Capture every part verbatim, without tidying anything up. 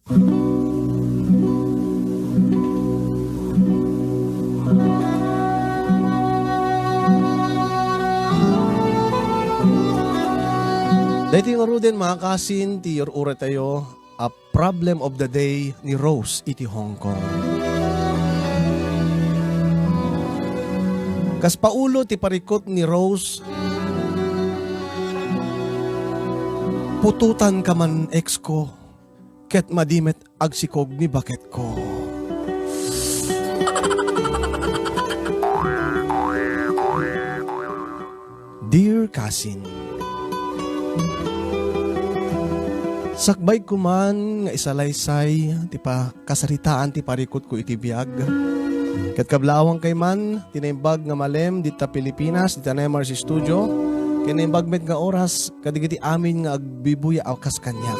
Daytoy ngaruden, mga kasin, ti ur-uraytayo a problem of the day ni Rose iti Hong Kong. Kas Paolo ti parikut ni Rose, putotan ka man, ex ko, ket madi met agsikog ni baketko. Dear cousin, sakbay ko man nga isalaysay ti pakasaritaan ti parikutko iti biag. Ket kablaawangkay man ti naimbag nga malem dita Pilipinas, dita Nemars Studio, ken naimbag met nga oras kadagiti amin nga agbibuya a kas kaniak.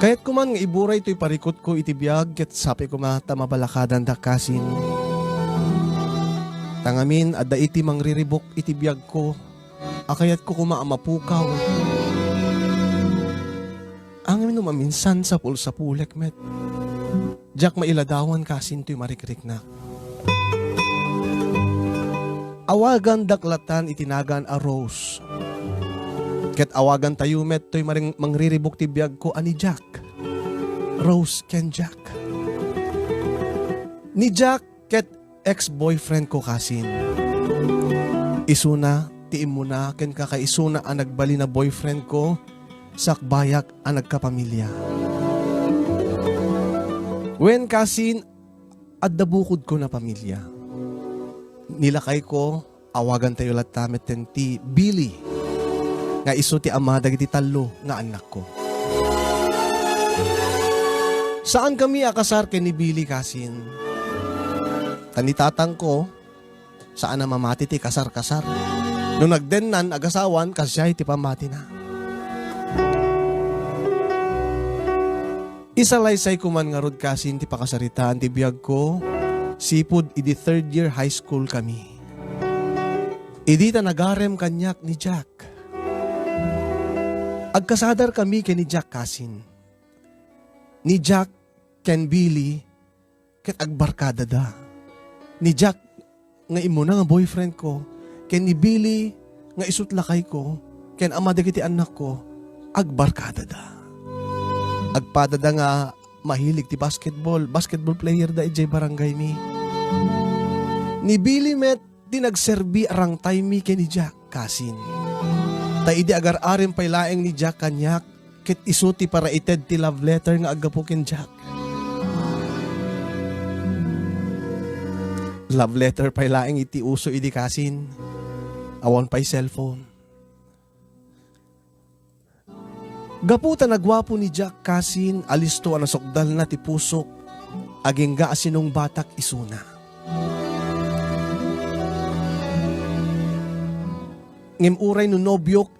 Kayatko man nga iburay toy parikutko iti biag ket sapay koma ta mabalakadanda, kasin. Ta ngamin, adda iti mangriribuk iti biagko a kayatko koma a mapukaw. Amin no maminsan, sapul-sapulek met. Diak mailadawan kasin toy marikriknak. Awagandak latan iti nagan a Rose. Ket awagantayo met toy maring-, mangriribuk ti biagko a ni Jack. Rose ken Jack. Ni Jack ket ex-boyfriend ko kasin. Isuna ti immuna ken kakaisuna a nagbalin a boyfriend ko, sakbayak a nagkapamilya. Wen kasin, adda bukodko a pamilya. Ni lakayko, awagantayo latta metten ti Billy, nga isu ti ama dagiti tallo nga annakko. Saankami a kasar ken ni Billy kasin. Ta ni tatangko, saan a mamati ti kasar-kasar. No nagdennan, agasawan, kasdiay ti pammatina. Isalaysay ko man ngarud kasin ti pakasaritaan ti biagko, sipud idi third year high school kami. Idi ta nagarem kaniak ni Jack. Agkasadar kami ken ni Jack kasin. Ni Jack ken Billy ket agbarkadada. Ni Jack nga immuna nga boyfriend ko, ken ni Billy nga isut lakay ko, ken ama dagiti annak ko, agbarkadada. Agpadada nga mahilig ti basketball, basketball player da idiay barangay mi. Ni Billy met ti nagserbi a rangtay mi ken ni Jack kasin. Ta idi agar-arem pay laeng ni Jack kaniak, ket isu ti paraited ti love letter nga aggapu ken Jack. Love letter pay laeng iti uso idi kasin. Awan pay cellphone. Gapu ta naguapo ni Jack kasin, alisto a nasukdalna ti pusok, agingga a sinungbatak isuna. Ngem uray no nobiok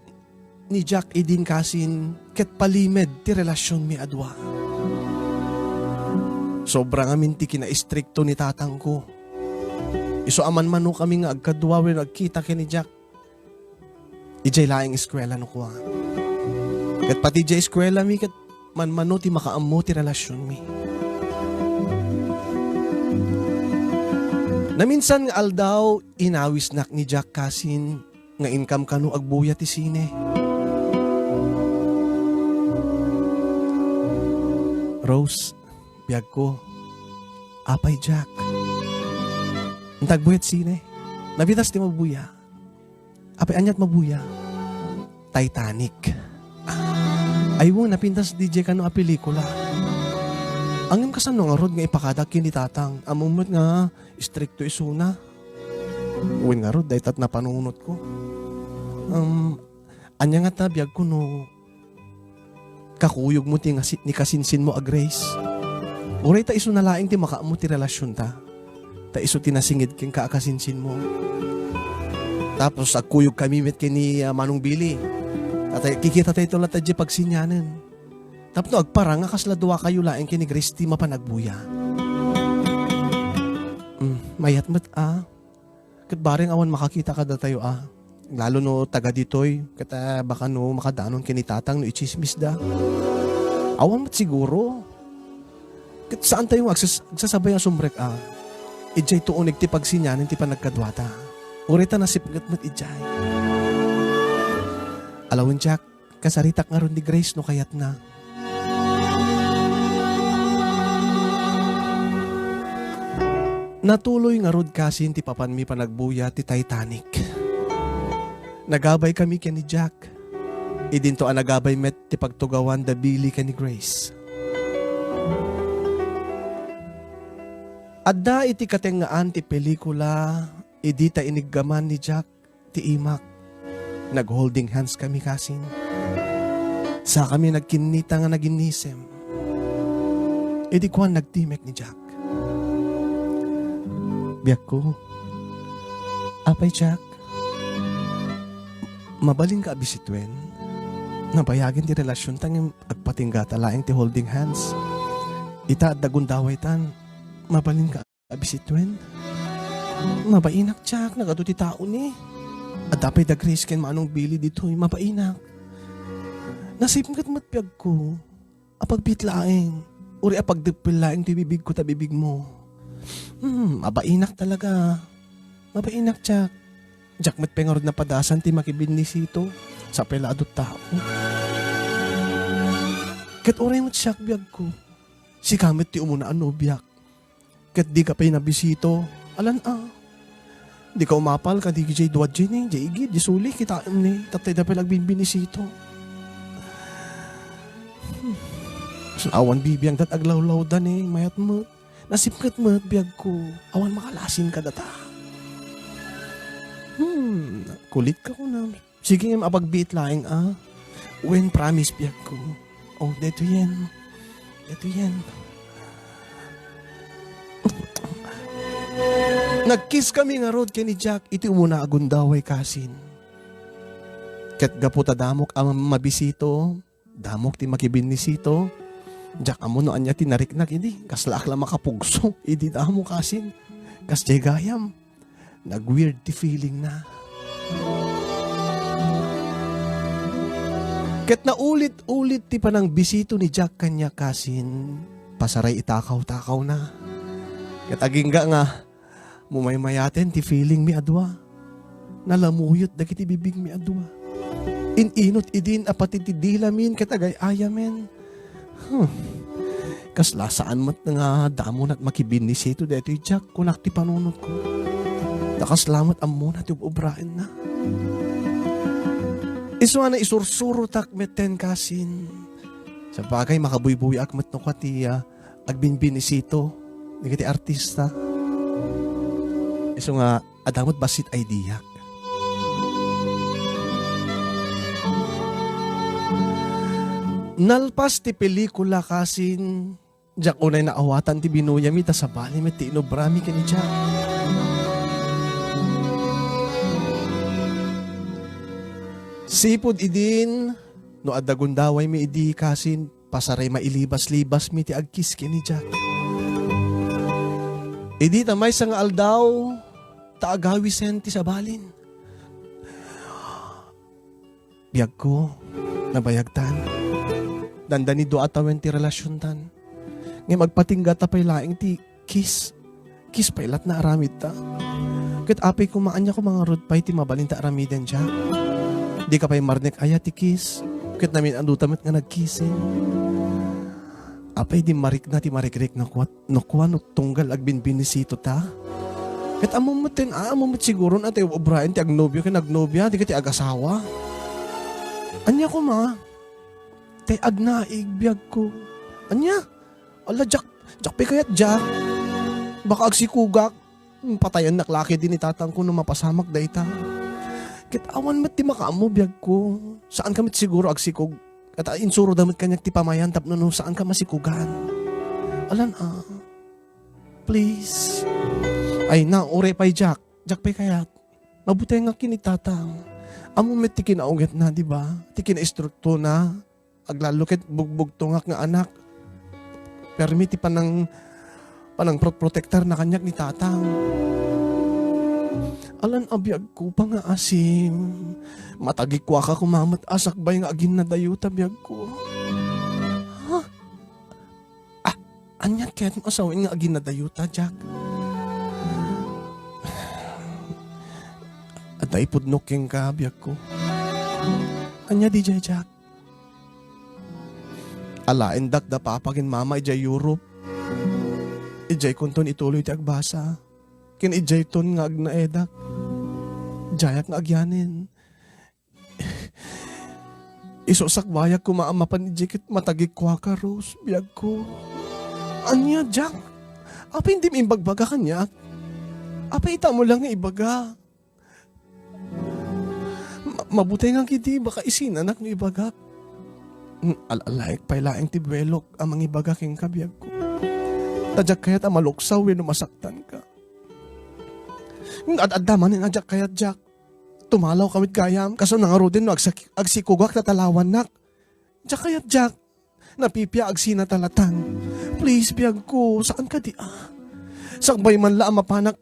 ni Jack idin kasin, ket palimed ti relasionmi a dua. Sobra ngamin ti kinaistrikto ni tatangko. Isu a manmanokami nga agkadua wenno agkita ken ni Jack. Idiay laeng eskuela no kua. Ket pati idiay eskuelami ket manmano ti makaammo ti relasionmi. Naminsan nga aldaw, inawisnak ni Jack kasin nga inkam kano agbuya ti sine. Rose, biagko, apay Jack. Inta agbuya ti sine. Napitas ti mabuya. Apay, aniat mabuya? Titanic. Ay, wen, napintas diay kano a pelikula. Ngem kasano ngarud nga ipakadak ken ni tatang? Ammom met nga istrikto isuna. Wen ngarud, daytat napanunotko. Um, ania ngata biagko no kakuyogmo ti ngasi-, ni kasinsinmo a Grace. Uray ta isuna laeng ti makaammo ti relasionta. Ta isu ti nasinged kenka a kasinsinmo. Tapos agkuyogkami met ken ni, ah, Manong Billy. Tatay, kikita tayo latta diay pagsinianen. Tapno agparang nga kasla duakayo laeng ken ni Grace ti mapan agbuya. Mm, mayat met, ah. Ket bareng awan makakita kadatayo a. Lalo no taga ditoy, ket, ah, baka no makadanon ken ni Tatang no itsismisda. Awan met siguro. Ket saan tayo nga agsas-, agsasabay a sumrek a idiay tuunig ti pagsinianen ti panagkaduata. Uray ta nasipnget met idiay. Alawen, Jack, kasaritak ngarud ni Grace no kayatna. Natuloy ngarud kasin ti papanmi panagbuya ti Titanic. Nagabay kami ken ni Jack. Idinto a nagabay met ti pagtugawan da Billy ken ni Grace. Adda iti katengngaan ti pelikula idi ta iniggaman ni Jack ti imak. Nag-holding hands kami kasin. Sakami nagkinnita nga naginnisem. Idi kuan nagtimek ni Jack. Biagko, apay Jack, mabalinka a bisituen? Nabayagen ti relasionta ngem agpatinggata laeng ti holding hands. Ita adda gundawaytan, mabalinka a bisituen? Mabainak, Jack, nagadu ti tao ni. Adda pay da Grace ken Manong Billy ditoy, mabainak. Nasipnget met biagko. Apagbiit laeng. Uray apagdeppel laeng ti bibigko ta bibigmo. Hmm, mabainak talaga. Mabainak, Jack. Diak met pay ngarud napadasan ti makibinnisito. Sapay la adu tao. Ket uray met siak biagko. Sika met ti umuna a nobiak. Ket dika pay nabisito. Alan a. Dika umapal kadi jay dua jay ni, jay igid, jay suli, kitaem ni. Tatay da pay la agbinbinisito. Hmm. Awan bibiangda ti aglawlawda ni, mayat met. Nasipnget met biagko. Awan makalasin kadata. Hmm, kulitka kuna. Sige ngem, apagbiit laeng a. Wen, promise, biagko. Oh, daytoyen. Daytoyen. Nag-kiss kami ngarud ken ni Jack iti umuna a gundaway kasin. Ket gapu ta damok a mabisito, damok ti makibinnisito. Diak ammo no ania ti nariknak idi, kaslaak la makapugso idi damo kasin. Kas jay gayam, nag-weird ti feelingna. Ket naulit-ulit ti panangbisito ni Jack kaniak kasin, pasaray itakaw-takawna. Ket agingga nga, mumaymayaten ti feelingmi a dua. Nalamuyot dagiti bibigmi a dua. In-inut idin a pati ti dilamin ket agay-ayamen. Huh. Kasla saan met nga damonak makibinnisito daytoy Jack, kunak ti panunotko. Ta kasla met ammona ti ub-ubraenna. Isu a naisursurotak metten kasin. Sabagay, makabuybuyaak met no kua ti, ah, agbinbinisito dagiti artista. Isu nga, adda met bassit a idiak. Nalpas ti pelikula kasin, diak unay naawatan ti binuyami ta sabali met ti inubrami ken ni Jack. Sipud idin, no adda gundawaymi idi kasin, pasaray mailibas-libasmi ti agkiss ken ni Jack. Idi ta maysa nga aldaw, ta agawisen ti sabalin. Biagko, nabayagtan. Dandani dua a tawen ti relasiontan. Ngem agpatinggata pay laeng ti kiss. Kiss pay latna aramidta. Ket apay koma, ania koma ngarud pay ti mabalinta aramiden, Jack? Dika pay marnek aya ti kiss? Ket namin-anuta met nga nagkissing. Apay di marikna ti marikrik no kua, no kua no tunggal agbinbinisito ta? Ket ammo met ten, a, ammo met siguro no ania ti ub-ubraen ti agnobio ken agnobia, di ket ti agasawa. Ania koma? Tay agnaig biagko. Ania? Ala, Jack, Jack, pay kayat, Jack? Baka agsikogak. Hmm, patayennak la ketdi ni tatangko no mapasamak dayta. Ket awan met ti makaammo biagko. Saanka met siguro agsikog. Ket insuroda met kaniak ti pamayan tapno no saanka masikogan. Alan a. Please. Ay na, uray pay, Jack. Jack pay kayat. Mabutengak ken ni tatang. Ammo met ti kinaugngetna, di ba? Ti kinaistruktona. Aglalo ket bugbugtongak nga anak. Permi ti panang-, panangprotektarna kaniak ni tatang. Alan a biagko, pangaasim. Matagikuaka koma met a sakbay nga aginnadayuta biagko. Ha? Ah, aniat kayatmo a sawen nga aginnadayuta, Jack? Adda ipudnok kenka, biagko. Ania diay, Jack? Alaendak da papa ken mama idiay Europe. Idiay kunton ituloy ti agbasa. Ken idiayton nga agnaedak. Diayak nga agyanen. Isu a sakbayak koma a mapan idiay ket matagikuaka, Rose, biagko. Ania, Jack? Apay indim imbagbaga kaniak? Apay itamo lang nga ibaga? Ma-, mabutengan ket di baka isinanak no ibagak. Mm, al-alaek pay laeng ti buelok a mangibaga kenka, biagko. Ta diak kayat a maluksaw wenno masaktanka. Ad-adda manen a diak kayat, Jack. Tumalawka met gayam, kasano ngaruden no agsak-, agsikugak ta talawannak. Diak kayat, Jack. Napipia agsina ta latan. Please, biagko, saan kadi a? Sakbay man la a mapanak,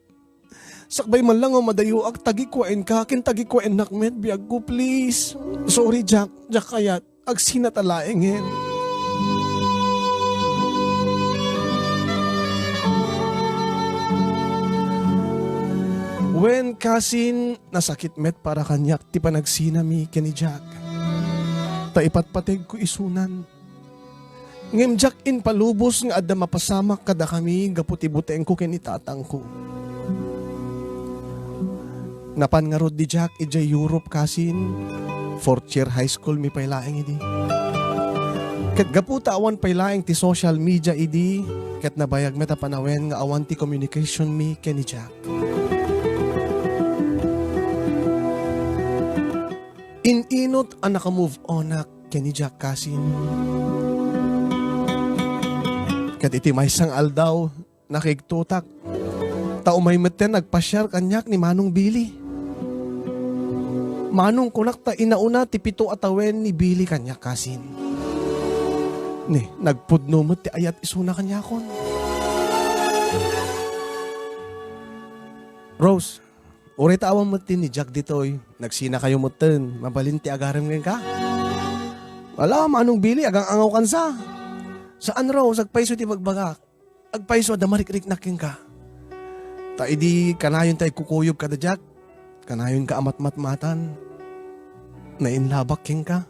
sakbay man la nga madayoak, tagikuaenka, ken tagikuaennak met, biagko, please. Sorry, Jack. Diak kayat. Agsina ta laengen. Wen, kasin, nasakit met para kaniak ti panagsinami ken ni Jack. Ta ipatpategko isunan. Ngem diak impalubos nga adda mapasamak kadakami gapu ti butengko ken ni tatangko. Napan ngarud ni Jack idiay Europe, kasin. Fourth year high school mi pay laeng idi. Ket gapu ta awan pay laeng ti social media idi, ket nabayag met a panawen nga awan ti communication mi ken ni Jack. In-inut a naka-move onak ken ni Jack, kasin. Ket iti maysa nga aldaw, nakigtotak. Ta umay metten nagpasiar kaniak ni Manong Billy. Manong, kunak, ta inauna ti pito a tawen ni Billy kaniak, kasin. Ni, nagpudno met ti ayat isuna kaniakon. Rose, uray ta awan met ti ni Jack ditoy, nagsinakayo metten, mabalin ti agarem kenka? Ala, Manong Billy, agang-angawkansa. Saan, Rose, agpayso ti bagbagak. Agpayso a da marikriknak kenka. Ta idi kanayon ta agkukuyog kada Jack, kanayonka a matmatmatan. Nainlabak kenka.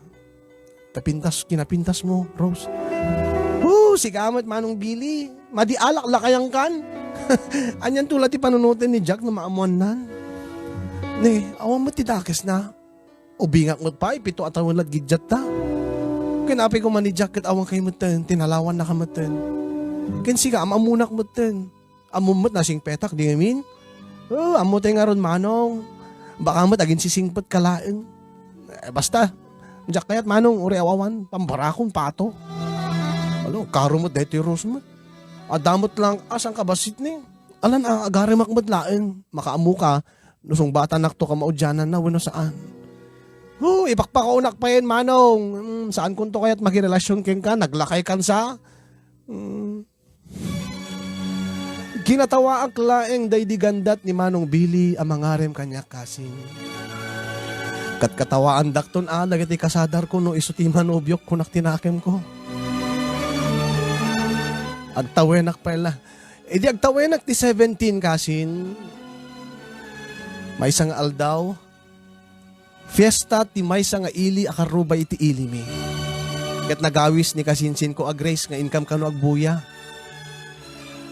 Ta pintas, kinapintas mo, Rose. Hoo, sika met, Manong Billy. Madi alak lakayan kan. Anian to la ti panunoten ni Jack no maammoannan. Ne, awan met ti dakesna. Ubingak met pay, pito a tawen la giddiatta. Ken apay koma ni Jack ket awan kay metten, tinalawan na ka metten. Ken sika, am-ammonak metten. Ammom met nasingpetak, di ngamin? Oh, ammo tay ngarud, Manong. Baka met aginsisingpet ka laeng. Eh, basta, Jack kayat, Manong, uray aw-awan, pambarakon, pato. Ano, karo met daytoy Rose met. Adda met lang, asan ka bassit ni? Alan a, agaremak met laeng. Makaammo ka, no sungbatanak to kamaudiananna wenno saan. Oh, ipakpakaonak payen, Manong. Mm, saan kunto kayat makirelasion kenka? Naglakay kansa? Mm. Kinatawaak laeng daydi gandat ni Manong Billy a mangarem kaniak, kasin. Ket katawaandakton a dagiti kasadarko no isu ti manobiok, kunak ti nakemko. Agtawenak pay la. Idi agtawenak ti seventeen, kasin, maysa nga aldaw, fiesta ti maysa nga ili a karrubay iti ilimi. Ket nagawis ni kasinsinko a Grace nga inkam kano agbuya.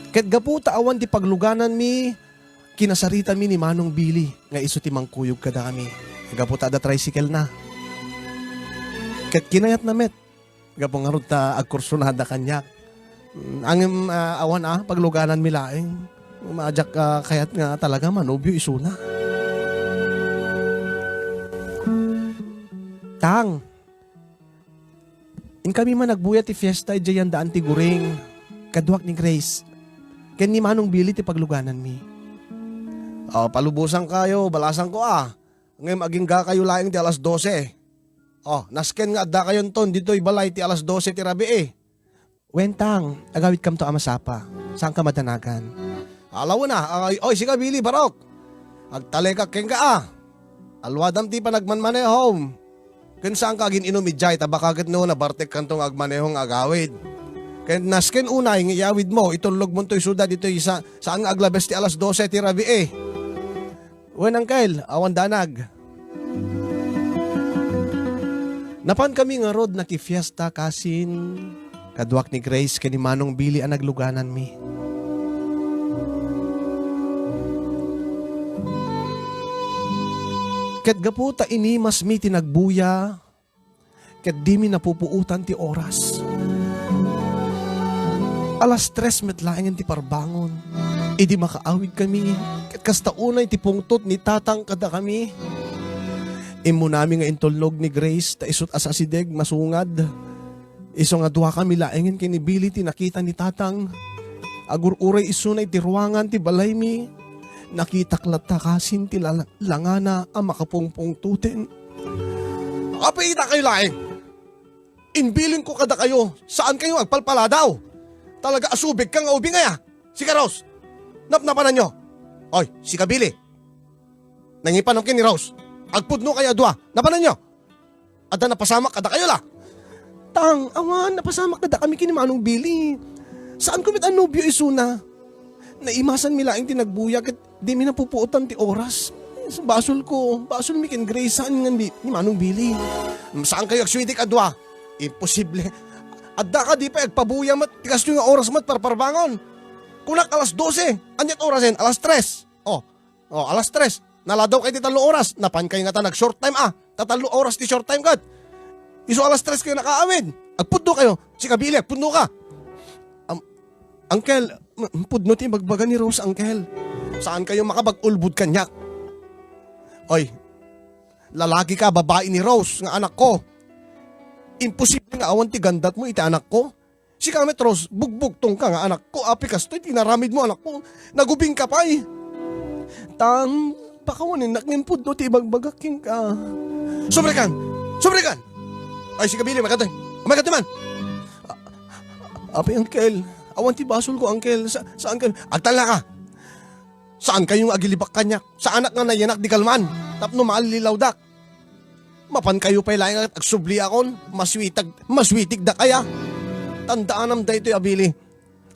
Ket gapu ta awan ti paglugananmi, kinasaritami ni Manong Billy nga isu ti mangkuyog kadakami. Gapu ta adda tricycle na. Ket kinayatna met. Gapu ngarud ta agkursunada kaniak. Mm, ngem, ah, awan a, paglugananmi laeng. Madiak, ah, kayat nga talaga manobio isuna. Tang, inkami man agbuya ti fiesta idiay Yandaan ti Guring. Kaduak ni Grace. Ken ni Manong Billy ti paglugananmi. Oh, palubosankayo, balasangko a. Ngem aginggakayo laeng ti alas dose. Oh, nasken nga addakayonton ditoy balay ti alas dose ti rabii. Wen, Tang, agawidkamto a masapa. Saanka madanagan? Alawen a, ay, oy, sika, Billy, barok! Agtalekak kenka a. Aluadam ti panagmanmanehom. Ken saanka agin-inum idiay, ta baka ket no, nabartekkanto nga agmaneho nga agawid. Ken nasken unay nga iyawidmo, itullogmonto isuda ditoy sa-, saan nga aglabes ti alas dose ti rabii. Wen, Uncle, awan danag. Napankami ngarud nakifiesta, kasin. Kaduak ni Grace ken ni Manong Billy a naglugananmi. Ket gapu ta inimasmi ti nagbuya, ket dimi napupuotan ti oras. Alas tres met laengen ti parbangon. Idi makaawidkami, ket kasta unay ti pungtot ni Tatang kadakami. Immunami nga intulnog ni Grace ta isut' a sasideg masungad. Isu nga duakami laengen ken ni Billy ti nakita ni Tatang. Agur-uray isuna iti ruangan ti balaymi. Nakitak latta kasin ti lala-, langana a makapungpungtoten. Apay, itakayo laeng. Imbilinko kadakayo, saankayo agpalpaladaw. Talaga a subigka nga ubing aya. Sika, Rose. Napnapananyo. Oy, sika, Billy. Nangipanom ken ni Rose. Agpudnokayo a dua. Napananyo? Adda napasamak kadakayo la? Tang, awan, napasamak kadakami ken ni Manong Billy. Saanko met a nobio isuna. Naimasanmi laeng ti nagbuya ket dimi napupuotan ti oras. Basolko, basolmi ken Grace, saan ngan ni, ni Manong Billy. Saankayo agsuitik a dua? Imposible. Adda kadi pay agpabuya met ti kastoy nga oras met parparbangon. Kunak alas dose. Aniat orasen? Alas tres. Oh, Oh, alas tres. Naladawkayo ti tallo oras. Napankayo ngata nag-short time, a. Ta tallo oras ti short time ket. Isu alas tres kayo nakaawid. Agpudnokayo. Sika, Billy, agpudnoka. Am-, Uncle, m-, pudno ti ibagbaga ni Rose, Uncle. Saankayo makapag-ulbod kaniak. Oy, lalakika, babai ni Rose nga anakko. Imposible nga awan ti gandatmo iti anakko. Sika met, Rose, bugbugtongka nga anakko, apay kastoy ti inaramidmo, anakko. Nagubingka pay. Tang, pakawanennak nga impudno ti ibagbagak kenka. Subrikan! Subrikan! Ay, sika, Billy, makatoy. Makatoy man! A-, apay, Uncle. Awan ti basolko, Uncle. Sa-, saan ka? Agtalnaka! Saankayo nga agilibak kaniak? Saanak nga nayanak di kalman tapno maallilawdak? Mapankayo pay laeng nga agsubliakon, maswitag-, maswitigdak aya. Tandaanam daytoy a, Billy.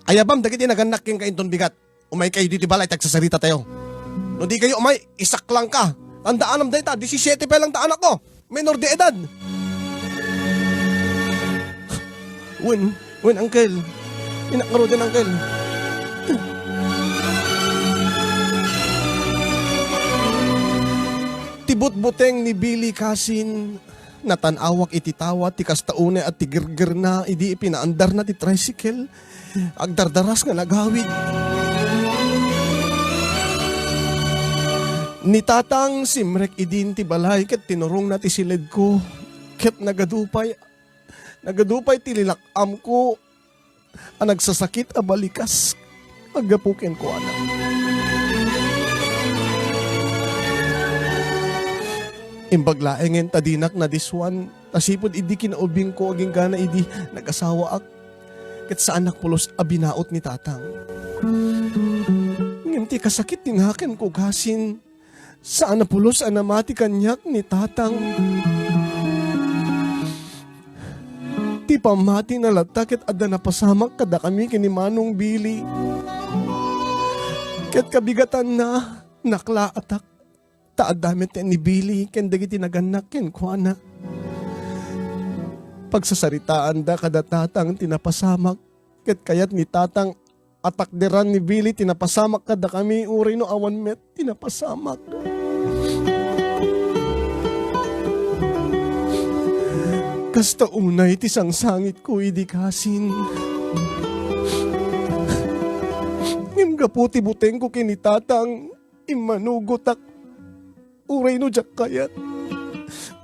Ayabam dagiti nagannak kenka inton bigat. Umaykayo ditoy balay ta agsasaritatayo. No dikayo umay, isaklangka. Tandaanam dayta, disisiete pay lang ta anakko. Menor de edad. Wen, wen, Uncle. Inak ngaruden, Uncle. Ti butbuteng ni Billy kasin, natan-awak iti tawa ti kasta unay a tigirgirna idi pinaandarna ti tricycle. Agdardaras nga nagawid. Ni Tatang simrek idin ti balay ket tinurongna ti siledko. Ket nagadu pay, nagadu pay ti lilak-amko a nagsasakit a balikas a gapu kenkuana. Imbag laengen ta dinak nadiswan, ta sipud idi kinaubingko agingga idi nagasawaak, ket saanak pulos a binaut ni Tatang. Ngem ti kasakit ti nakenko kasin, saan a pulos a namati kaniak ni Tatang. Ti pammatina latta ket adda napasamak kadakami ken ni Manong Billy. Ket kabigatanna, naklaatak, ta adda met ni Billy ken dagiti nagannak kenkuana. Pagsasaritaanda kada Tatang ti napasamak, ket kayat ni Tatang a takderan ni Billy ti napasamak kadakami, uray no awan met ti napasamak. Kasta unay ti sangsangitko idi kasin. Ngem gapu ti butengko ken ni Tatang, immanugotak. Uray no diak kayat.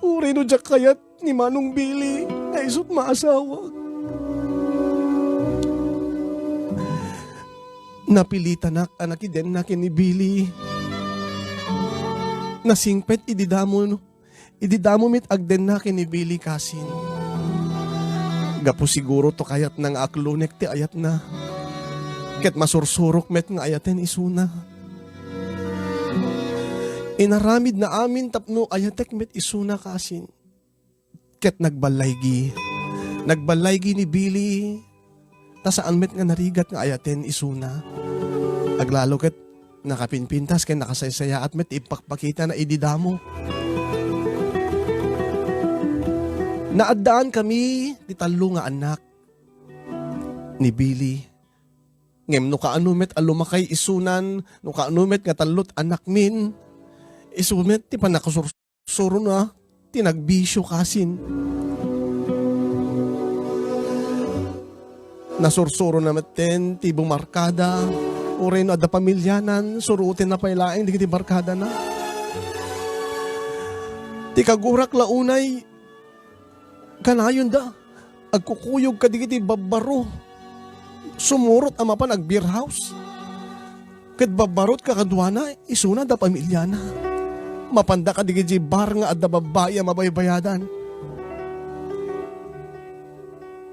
Uray no diak kayat ni Manong Billy nga isut' maasawak. Napilitanak a nakidenna ken ni Billy. Nasingpet idi damo, idi damo met agdenna ken ni Billy kasin. Gapu siguro to kayatna nga aklonek ti ayatna. Ket masursurok met nga ayaten isuna. Inaramidna amin tapno ayatek met isuna kasin. Ket nagballaygi. Nagballaygi ni Billy, ta saan met nga narigat nga ayaten isuna. Aglalo ket nakapinpintas ken nakasaysayaat met ti ipakpakitana idi damo. Naaddaan kami ti tallo nga annak ni Billy. Ngem no kaano met a lumakay isunan, no kaano met nga tallo't anakmin, isu met ti pannakasursurona ti nagbisio kasin. Nasursurona metten ti bumarkada, uray no adda pamilianan, surotenna pay laeng dagiti barkadana. Ti kagurak la unay, kanayonda, agkukuyog kadagiti babbaro. Sumurot a mapan ag-beer house. Ket babbarot kakaduana, isuna da pamiliana. Mapanda kadagiti bar nga adda babbai a mabaybayadan.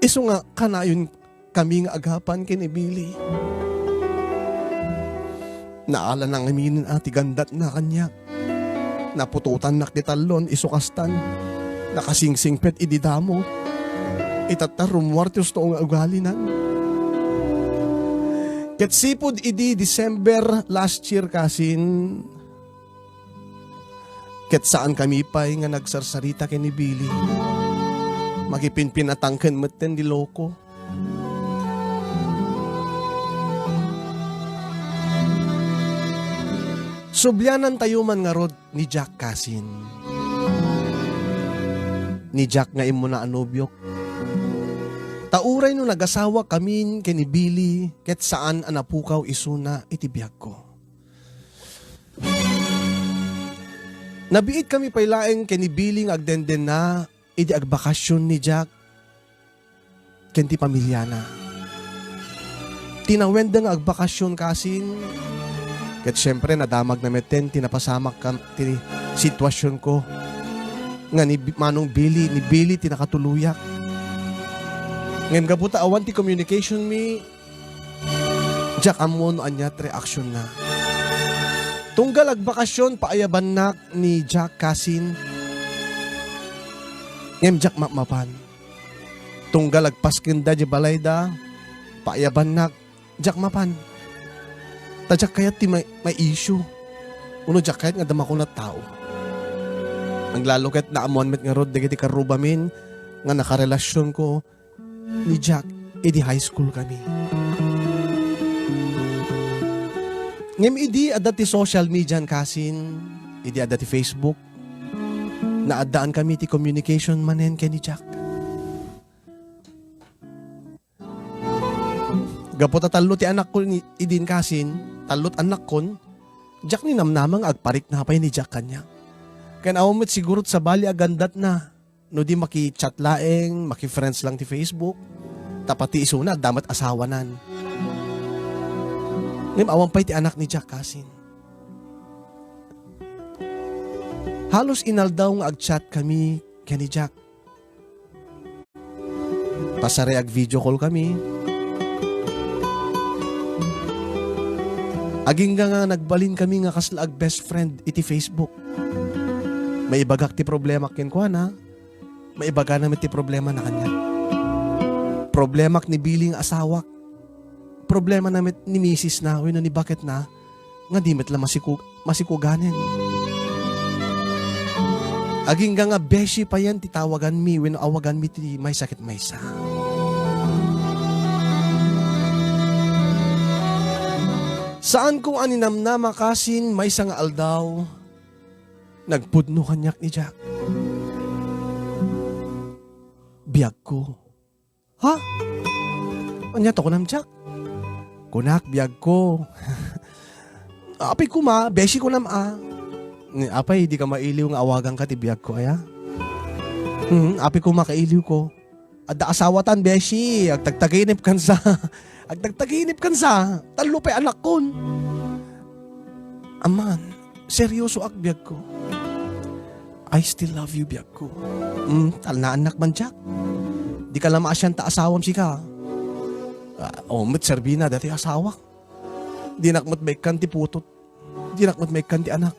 Isu nga kanayon kami nga agapan ken ni Billy. Naalana ngamin a ti gandatna kaniak. Naputotannak ti tallon, isu kastan. Nakasingsingpet idi damo. Itatta, rummuar ti usto nga ugalinan. Ket sipud idi December last year, kasin, ket saan kami pay nga nagsarsarita ken ni Billy. Makipinpinatangken metten ni Loco. Sublianantayo man ngarud ni Jack kasin. Ni Jack nga immuna a nobiok. Ta uray no nagasawa kamin ken ni Billy, ket saan a napukaw isuna iti biagko. Nabiit kami pay laeng ken ni Billy nga agdendenna idi agbakasyon ni Jack ken ti pamiliana. Tinawenda nga agbakasyon kasin, ket siempre, nadamagna metten ti napasamak kam-, ti situasionko nga ni Bi-, Manong Billy, ni Billy ti nakatuloyak. Ngem gapu ta awan ti communication mi, Jack, ammom no ania ti reaksionna. Tunggal agbakasyon, paayabannak ni Jack kasin. Ngem Jack mapmapan. Tunggal agpaskenda di balayda, paayabannak, Jack mapan. Ta Jack kayat ti may, may issue. Uno Jack kayat nga adda makuna't tao. Aglalo ket naammoan met ngarud dagiti karrubamin nga nakarelasionko ni Jack idi high school kami. Ngem idi adda ti social media kasin, idi adda ti Facebook, naaddaan kami ti communication manen ken ni Jack. Gapu ta tallo ti anakkon i-, idin kasin, tallo't anakkon, diak ninamnama nga agparikna pay ni Jack kaniak. Ken awan met siguro ti sabali a gandatna, no di maki-chat laeng, maki-friends lang ti Facebook, ta pati isuna, adda met asawanan. Ngem awan pay ti anak ni Jack kasin. Halos inaldaw nga ag-chat kami ken ni Jack. Pasarek ag-video call kami. Agingga nga nagbalin kami nga kasla ag-best friend iti Facebook. Maibagak ti problemak kenkuana, maibagana met ti problemana kaniak. Problemak ni Billy nga asawak. Problemana met ni misisna wenno ni baketna nga di met la masiku-, masikuganen. Agingga nga beshi payen ti tawaganmi wenno awaganmi ti maysa ket maysa. Saanko a ninamnama kasin maysa nga aldaw, nagpudno kaniak ni Jack. Biagko. Ha? Ania ti kunam, Jack? Kunak, biagko. Apay koma, beshi kunam a. Ni, apay, di ka mailiw nga awaganka ti biagko, aya? Hmm, apay koma, kailiwko. Adda asawatan, beshi. Agtagtaginipkan sa. Agtagtaginipkan sa. Tallo pay anakkon. Aman, seryosoak, biagko. I still love you, biagko. Hmm, talnaannak man, Jack. Di ka la maasian ta asawam sika. Ah, o, met serbina dati asawak. Dinak met maikkan ti putot. Dinak met maikkan ti anak.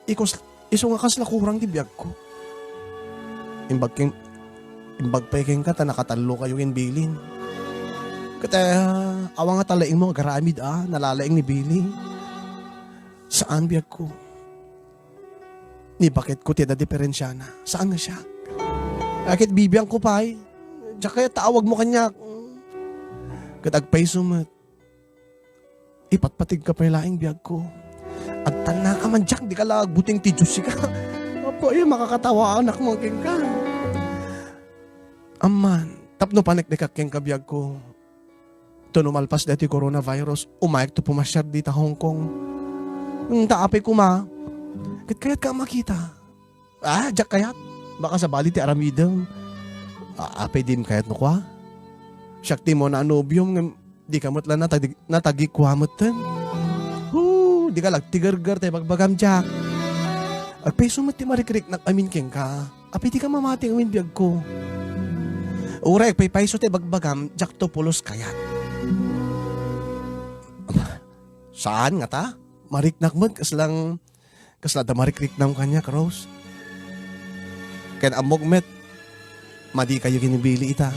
Ikus-, isu nga kasla kurang ti biagko. Imbag ken-, imbag pay kenka ta nakatallokayo ken Billy. Ket, awan nga talaingmo nga agaramid a nalalaing ni Billy. Saan, biagko. Ni baketko ti adda diferensiana. Saan nga siak? Ket bibiangko pay. Diak kayat ta awagmo kaniak. Ket agpayso met. Ipatpategka pay laeng, biagko. Agtannaka man, Jack, dika la agbuteng ti juice ka. Apo, ay, makakatawa anakmo kenka. Amman, tapno paneknekak kenka, biagko. Ta no malpas daytoy coronavirus, umayekto pumasiar dita Hong Kong. Ngem ta apay koma, ket kayatka a makita. Ah, diak kayat. Baka sabali ti aramidem. Ah, apay dim kayat no kua? Siak ti umuna a nobiom ngem dika met la natagi-, natagi kua metten. Hoo, dika la agtigerger ta ibagbagam, Jack. Agpayso met ti marikriknak amin kenka. Apay dika mamati ngamin, biagko. Uray agpaypayso ti ibagbagam, diakto pulos kayat. Saan ngata? Mariknak met kaslang Kasla adda marikriknam kaniak, Rose. Ken ammok met, madikayo ken ni Billy ita.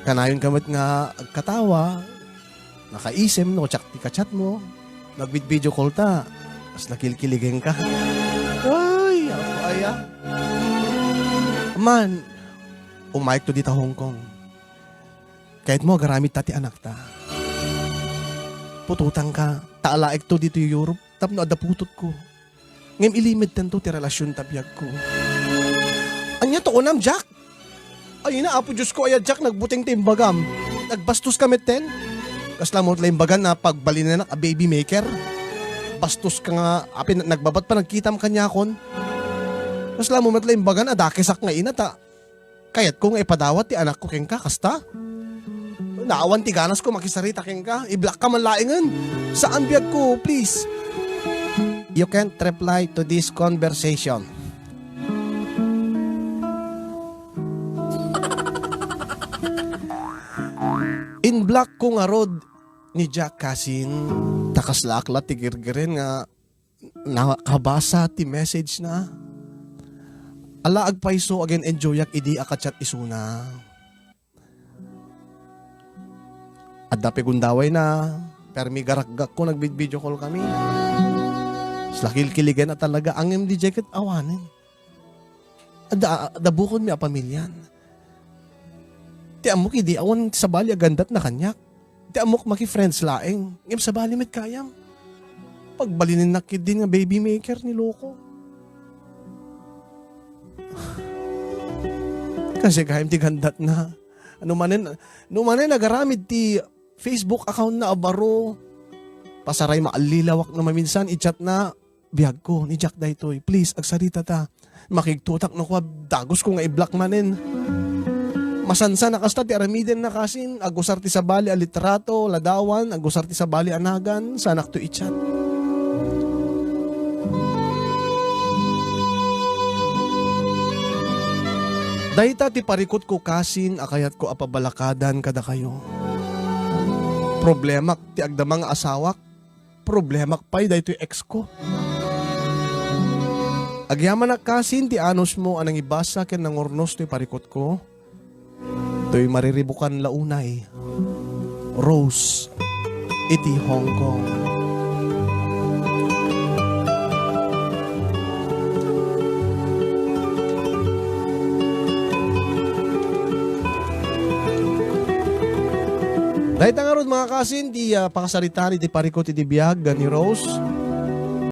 Kanayonka met nga agkatawa, nakaisem no diak ti ka-chat mo, nagvid-video call ta, kasla kilkiligenka. Ay, apay a. Man, umayekto dita Hong Kong. Kayatmo agaramidta ti anakta. Putotangka, ta alaekto ditoy Europe tapno adda putotko. Ngem ilimedtanto ti relasionta, biagko. Ania ti kunam, Jack? Ay na, Apo Diosko, aya, Jack, nagbuteng ti imbagam. Nagbastoska metten? Kasla mo met la imbagan a pagbalinennak a baby maker? Bastoska nga, apay, nagbabat pa nagkitam kaniakon. Kasla mo met la imbagan a dakesak nga ina ta Kayatko nga ipadawat ti anakko kenka, kasta? Naawan ti ganasko makisarita kenka. I-block ka man laengen. Saan, biagko, please? You can't reply to this conversation. In-block ko ngarud ni Jack, kasin, ta kaslaak la ti girgiren nga nakabasa ti message na. Ala, agpayso, agin-enjoyak idi a ka-chat isuna. Adda pay gundawayna, permi garakgakko, nagvid-video call kami. Kasla kilkiligen a talaga, ngem di jay ket awanen. Adda, adda bukodmi a pamilian. Ti ammok idi, awan sabali a gandatna kaniak. Ti ammok maki-friends laeng. Ngem sabali met gayam. Pagbalinennak ketdin nga baby maker ni loko. Kasi gayam ti gandatna. No manen, no manen agaramid ti Facebook account na a baro. Pasaray, maallilawak no maminsan, i-chat na, "Biagko, ni Jack daytoy. Please, agsarita ta." Makigtutak no kua, dagusko nga i-block manen. Masansan a kasta ti aramiden na kasin, agusar ti sabali a litrato, ladawan, agusar ti sabali a nagan, sanakto i-chat. Dayta ti parikutko kasin a kayatko a pabalakadan kadakayo. Problemak ti agdama nga asawak, problemak pay daytoy ex ko. Agyamanak kasin ti anusmo a nangibasa ken nangurnos toy parikutko. Toy mariribukan la unay. Rose iti Hong Kong. Dayta ngarud, mga kasin, ti, ah, pakasaritaan iti parikut iti biag ni Rose.